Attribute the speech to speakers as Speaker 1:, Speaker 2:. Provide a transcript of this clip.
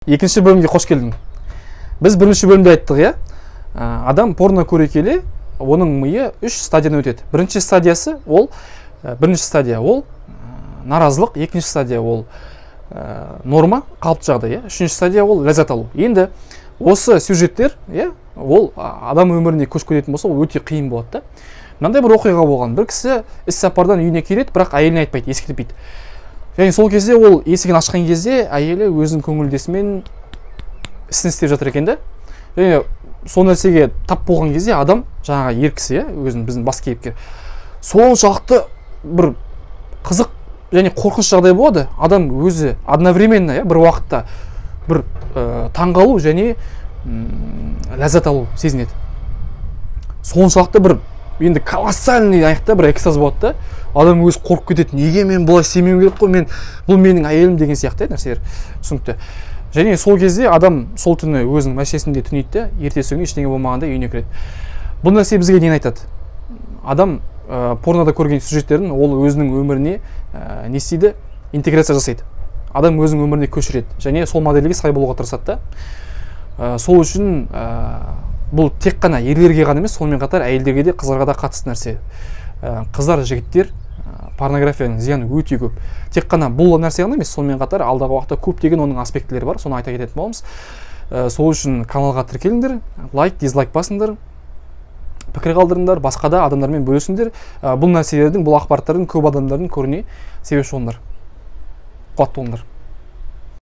Speaker 1: Екінші бөлімге қош келдің. Біз бірінші бөлімде айттық, иә? Адам порно көре келе, оның миы үш стадиядан өтеді. Бірінші стадиясы ол, бірінші стадия ол наразылық, екінші стадия ол норма, қалыпты жағдай, иә? Үшінші стадия ол ләззат алу. Енді осы сюжеттер, иә, ол адам өміріне көшіп кететін болса, ол өте қиын болады да. Мынандай бір оқиға болған. Бір кісі іс сапардан үйіне келеді, бірақ әйеліне айтпайды, ескертпейді. Және сол кезде ол есігін ашқан кезде әйелі өзінің көңілдесімен ісін істеп жатыр екен да. Және сол нәрсеге тап болған кезде адам, жаңағы ер кісі, иә, өзінің біздің бас кейіпкер, соншалықты бір қызық және қорқыныш жағдай болады. Адам өзі одновременно, иә, бір уақытта бір таңғалу және ләззат алу сезінеді. Соншалықты бір енді колоссальный аяқта бір экстаз болады да. Адам өзі қорқып кетеді, неге мен бұлай істемеуім керек қой, мен бұл менің әйелім деген сияқты нәрселер түсінікті. Және сол кезде адам сол түні өзінің машинасында түнейді де, ертесі күні ештеңе болмағандай үйіне кіреді. Бұл нәрсе бізге нені айтады? Адам порнода көрген сюжеттерін ол өзінің өміріне не істейді? Интеграция жасайды. Адам өзінің өміріне көшіреді және сол модельге сай болуға тырысады да. Сол үшін бұл тек қана ерлерге ғана емес, сонымен қатар әйелдерге де, қыздарға да қатысты нәрсе. Қыздар, жігіттер, порнографияның зияны өте көп. Тек қана бұл нәрсе ғана емес, сонымен қатар алдағы уақытта көптеген оның аспектілері бар, соны айта кететін боламыз. Сол үшін каналға тіркеліңдер, лайк, дизлайк басыңдар, пікір қалдырыңдар, басқа да адамдармен бөлісіңдер. Бұл нәрселердің, бұл ақпараттардың көп адамдардың көруіне себепші болыңдар. Қуатты болыңдар.